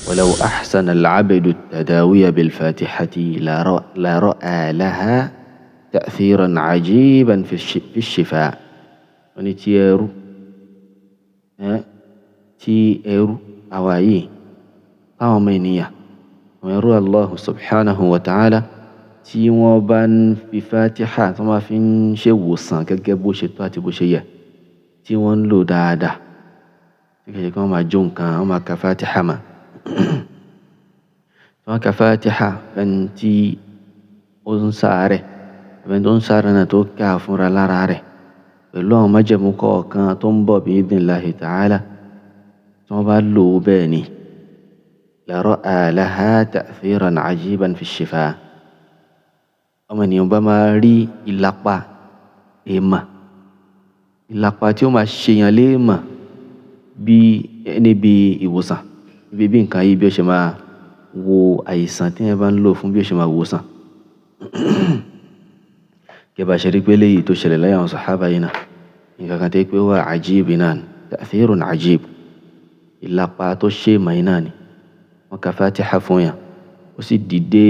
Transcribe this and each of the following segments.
Walau ahsana al-abdu at-tadawiya bil-fatihati la ra'a laha ta'thiran ajiban fi shifa. Wọ́n ní tí ẹrú, tí ẹrú àwa yìí, táwọn ọmọ ènìyàn, àwọn ẹrú Allah subhanahu wa ta'ala, tí wọ́n bá ń fi Fatiha tí wọ́n bá fi ń ṣe ìwòsàn gẹ́gẹ́ bó ṣe tó àti bó ṣe yẹ, tí wọ́n ń lò dáadáa, tí kì í ṣe kí wọ́n máa jó nǹkan, wọ́n máa ka Fatiha mà. Tí wọ́n ka Fatiha fẹ́ni tí ó ń sáré, ẹni tó ń sáré náà tó kà fúnra lára rẹ̀ pẹ̀lú àwọn májẹ̀mú kọ̀ọ̀kan tó ń bọ̀ bi idhnillahi ta'ala, tí wọ́n bá lò ó bẹ́ẹ̀ ni, la ra'a laha ta'thiran ajiban fi shifa. Ọmọ ènìyàn bá máa rí ìlapa èèmà, ìlapa tí ó máa ṣèyàn léèmà bí níbi ìwòsàn, bí bí nǹkan yìí bí ó ṣe máa wo àìsàn tí ẹ bá ń lò fún bí ó ṣe máa wòsàn. Kí ẹ bá ṣe rí pé léyìí tó ṣẹlẹ̀ láyé àwọn sàhábà yìí náà, nǹkan kan tí pé ó wà ajib náà ni, ta'thirun ajib, ìlapa tó ṣe èèmà yìí náà ni. Wọ́n ka Fatiha fún yàn, ó sì dìde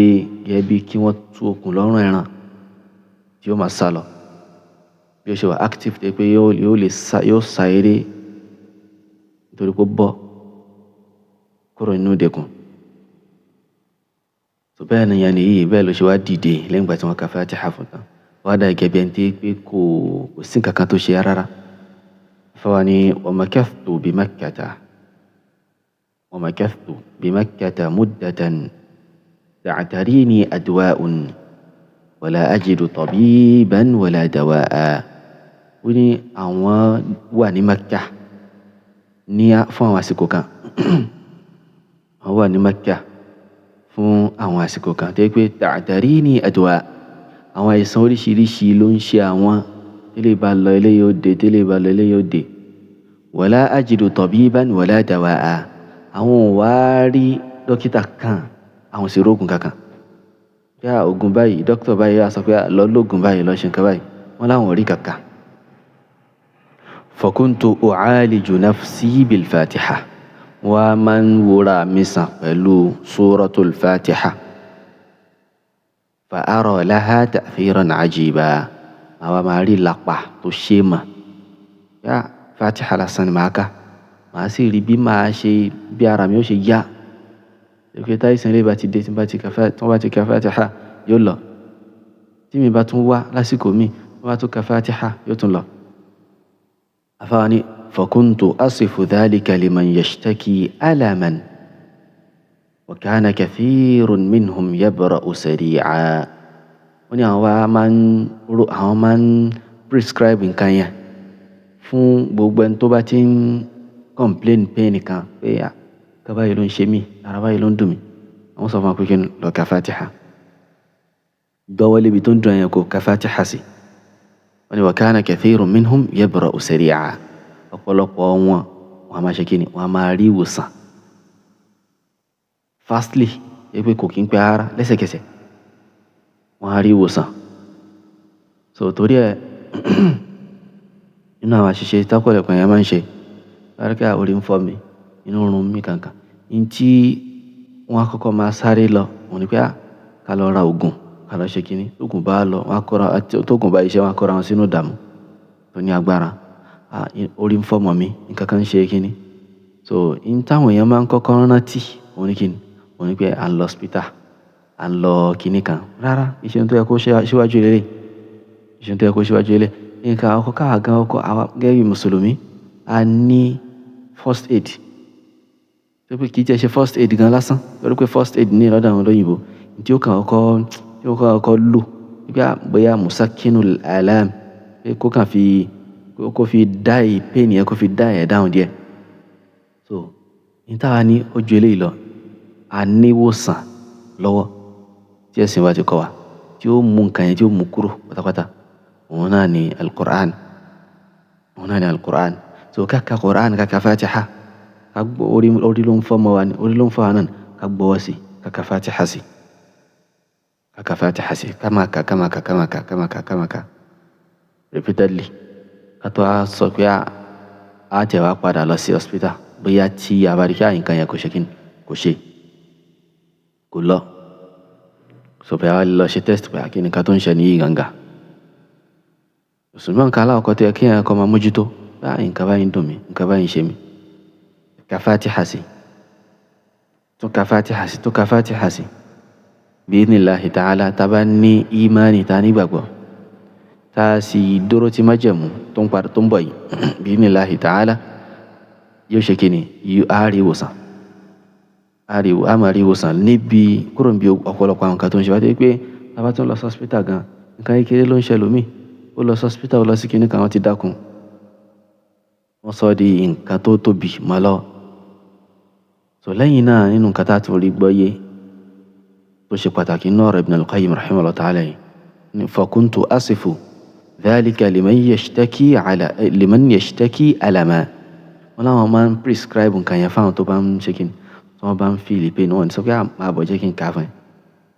gẹ́gẹ́ bí kí wọ́n tú okùn lọ́rùn ẹran tí ó máa sá lọ. Bí ó ṣe wà active tí pé yóò lè sá, yóò sá eré nítorí pé ó bọ́ kúrò nínú ìdẹ̀kùn. So bẹ́ẹ̀ ni ìyẹn nìyí, bẹ́ẹ̀ ló ṣe wá dìde lẹ́yìn ìgbà tí wọ́n ka Fatiha fún tán. Wá dà gẹ́gẹ́ bí ẹni tí pé kò sí nǹkan kan tó ṣe rárá. Fáwa ni wa makathtu bi Makkata, wa makathtu bi Makkata muddatan ta'tarini adwa'un wala ajidu tabiban wala dawa'a. Ó ní àwọn wà ní Makkah ní fún àwọn àsìkò kan. Àwọn wà ní Makkah fún àwọn àsìkò kan tó jẹ́ pé ta'tarini adwa, àwọn àìsàn oríṣiríṣi ló ń ṣe àwọn. Tẹ́lẹ̀ bá lọ eléyìí ó dé, tẹ́lẹ̀ bá lọ eléyìí ó dé. Wala ajidu tabiban wala dawa'a. Àwọn ò wá rí dókítà kan, àwọn sì rógùn kankan. Bí a ògùn báyìí, dókítà báyìí á sọ pé lọ lógùn báyìí, lọ ṣe nǹkan báyìí. Wọ́n láwọn ò rí kankan. Fakuntu u'aliju nafsi bil Fatiha. Wọ́n á máa ń wúra mi sàn pẹ̀lú suratul Fatiha. Fa ara laha ta'thiran ajiba. Àwa máa rí ìlapa tó ṣe mà. Yá Fatiha lásán ni màá kà. Màá sì rí bí màá ṣe, bí ara mi ó ṣe yá. Ìpè táìsàn ilé bá ti dé, tí wọ́n bá ti ka Fatiha, yóò lọ. Tí mi bá tún wá lásìkò mi, wọ́n bá tún ka Fatiha, yóò tún lọ. Àfáà ní fakuntu asifu dhalika liman yashtaki alaman wa kana kathirun minhum yabra'u sari'a. Wọ́n ní àwọn máa ń ro, àwọn máa ń prescribe nǹkan yẹn fún gbogbo ẹni tó bá ti ń complain pain kan pé à, nǹkan báyìí ló ń ṣe mí, ara báyìí ló ń dùn mí. Àwọn sọ fún wọn pé kí n lọ ka Fatiha. Gbọ́wọ́ lébi tó ń dùn ẹ̀yàn kò ka Fatiha sí. Wọ́n ní wa kana kathirun minhum yabra'u sari'a. Ọ̀pọ̀lọpọ̀ wọn, wọ́n á máa ṣe kí ni? Wọ́n á máa rí ìwòsàn fastly, jẹ́ pé kò kí ń pẹ́ rárá lẹ́sẹ̀kẹsẹ̀. Wọ́n á rí ìwòsàn. So torí ẹ nínú àwọn àṣìṣe tọ́pọ̀lọpọ̀ èèyàn máa ń ṣe, bá orí ń fọ́ mi, inú ń run mí kankan. Ní tí wọ́n á kọ́kọ́ máa sáré lọ, òun ni pé á ká lọ ra òògùn, ká lọ ṣe kíni. Tóògùn bá lọ, wọ́n á kóra, tóògùn bá iṣẹ́, wọ́n á kóra wọn sínú ìdààmú tó ní agbára. À, orí ń fọ́ mọ̀ mí, nǹkan kan ń ṣe kíni. So in táwọn èèyàn máa ń kọ́kọ́ rántí, òun ni kíni? Òun ni pé à ń lọ hospital, à ń lọ kíni kan. Rárá, iṣẹ́ tó yẹ kó ṣíwájú lélẹ̀. Iṣẹ́ tó yẹ kó ṣíwájú lélẹ̀. Nǹkan àkọ́kọ́ káwa gan kọ́kọ́, àwa gẹ́gẹ́ bí Mùsùlùmí, a ní first aid. Tó pé kì í jẹ́ ṣe first aid gan lásán. Torí pé first aid ní lọ́dọ̀ àwọn olóyìnbo. Tí ó kàn kọ́kọ́, tí ó kàn kọ́kọ́ lò, wípé bóyá musakinul alam, pé kó kàn fi, kó fi die pain yẹn, kó fi die ẹ̀ down díẹ̀. So in táwa ní ó ju eléyìí lọ. A ní ìwòsàn lọ́wọ́ tí ẹ̀sìn wa ti kọ́ wa, tí ó mú nǹkan yẹn tí ó mú kúrò pátápátá. Òun náà ni Al-Qur'an. Òun náà ni Al-Qur'an. So ká ka Qur'an, ká ka Fatiha, ká gbọ́ orí, orí ló ń fọ́ mọ́ wa ni, orí ló ń fọ́ wa náà ni, ká gbọ́wọ́ sí, ká ka Fatiha sí. Ká ka Fatiha sí, ká máa ka, ká máa ka, ká máa ka, ká máa ka, ká máa ka repeatedly. Ká tó wá sọ pé a tẹ̀ wá padà lọ sí hospital bóyá tí a bá rí pé nǹkan yẹn kò ṣe kíni, Kò ṣe, kò lọ. So bóyá wá lọ ṣe test pé kí ni nǹkan tó ń ṣe ní yìí gangan. Ṣùgbọ́n nǹkan alákọ̀ọ́kọ́ tó yẹ kí èèyàn kọ́ máa mójútó, bá nǹkan báyìí ń dùn mí, nǹkan báyìí ń ṣe mí. Ka Fatiha sí, tún ka Fatiha sí, tún ka Fatiha sí. Bi idhnillahi ta'ala, tá bá ní ìmánì, tá ní ìgbàgbọ́, tá sì dúró tí májẹ̀mú tó ń padà tó ń bọ̀ yìí, bi idhnillahi ta'ala, yóò ṣe kí ni? Á rí ìwòsàn. Á rí, á máa rí ìwòsàn níbi kúrò níbi ọ̀pọ̀lọpọ̀ àwọn nǹkan tó ń ṣe wá. Torí pé tá bá tún lọ sí hospital gan, nǹkan kékeré ló ń ṣe ẹlòmíì. Ó lọ sí hospital, ó lọ sí kíní kan, wọ́n ti dákun. Wọ́n sọ di nǹkan tó tóbi mọ́ lọ. So lẹ́yìn náà nínú nǹkan tá a tún rí gbọ́ yé tó ṣe pàtàkì nínú ọ̀rọ̀ Ibn al-Qayyim rahimahullah ta'ala yìí ni fakuntu asifu dhalika liman yashtaki ala liman yashtaki alama. Wọ́n láwọn máa ń prescribe nǹkan yẹn fáwọn tó bá ń ṣe kíni, tí wọ́n bá ń feel pain. Wọ́n ní sọ pé máa bọ̀ jẹ́ kí n kà fún ẹ,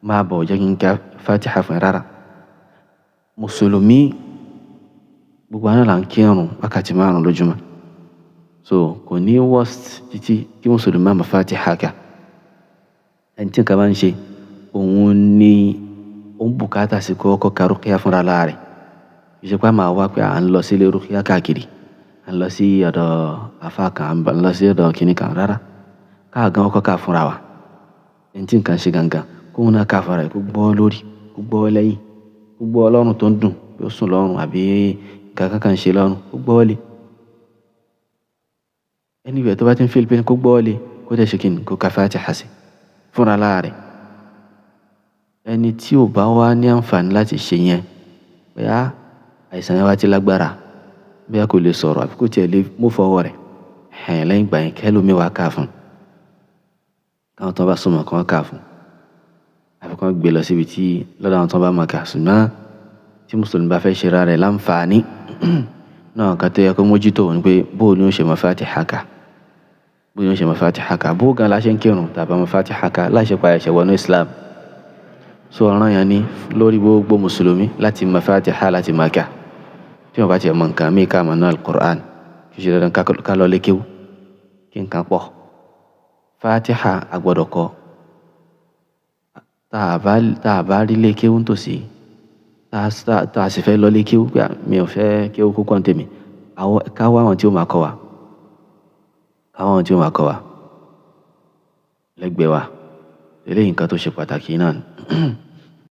máa bọ̀ jẹ́ kí n ka Fatiha fún ẹ rárá. Mùsùlùmí gbogbo wa náà là ń kírun wákàtí márùn-ún lójúmọ́. So kò ní worst títí kí Mùsùlùmí má mọ Fatiha kà. Ẹni tí nǹkan bá ń ṣe, òun ni ó ń bùkátà sí kó kọ́kọ́ ka ruqyah fúnra lára rẹ̀. Kì í ṣe pé a máa wá pé à ń lọ sílé ruqyah káàkiri, à ń lọ sí ọ̀dọ̀ àfá kan, à ń lọ sí ọ̀dọ̀ kíní kan rárá. Ká gan kọ́kọ́ kà fúnra wa. Ẹni tí nǹkan ṣe gangan, kó òun náà kà fúnra rẹ̀, kó gbọ́ lórí, kó gbọ́ lẹ́yìn, kó gbọ́ lọ́rùn tó ń dùn, bí ó sùn lọ́rùn àbí nǹkan kan ṣe lọ́rùn, kó gbọ́ lé. Anywhere tó bá ti ń feel pain, kó gbọ́ lé, kó dẹ̀ ṣe kíni, kó ka Fatiha sí fúnra lára rẹ̀. Ẹni tí ò bá wá ní àǹfààní láti ṣe yẹn, bóyá àìsàn yẹn wá ti lágbára, bóyá kò lè sọ̀rọ̀ àbí kò tiẹ̀ lè mú fọwọ́ rẹ̀. Ẹ̀hẹn, lẹ́yìn ìgbà yẹn kẹ́lòmíì wá kà fún un. Káwọn tó bá súnmọ́ kí wọ́n kà fún un. Àbí kí wọ́n gbé lọ síbi tí lọ́dọ̀ àwọn tó bá mọ̀ ká. Ṣùgbọ́n tí Mùsùlùmí bá fẹ́ ṣe ara rẹ̀ láǹfààní, náà nǹkan tó yẹ kó mójútó ni pé bó ni ó ṣe mọ Fatiha kà. Bó ni ó ṣe mọ Fatiha kà. Bó gan la ṣe ń kírun tàbí mọ Fatiha kà láìṣe pa ẹ̀ṣẹ̀ wọnú Islam. So ọ̀ràn yẹn ni lórí gbogbo Mùsùlùmí láti mọ Fatiha láti máa kà. Tí wọ́n bá ti mọ nǹkan mí ká mọ̀ nínú Al-Qur'an, kì í ṣe dandan ká lọ lé kéwú, kí nǹkan pọ̀. Fatiha a gbọdọ̀ kọ́. Tá a bá rí lé kéwú nítòsí, tá a sì fẹ́ lọ lé kéwú pé mi ò fẹ́ kéwú kó kọ́ tèmi, ká wá àwọn tí ó máa kọ́ wa. Ká wá àwọn tí ó máa kọ́ wa lẹ́gbẹ̀ẹ́ wa. Eléyìí nǹkan tó ṣe pàtàkì náà ni.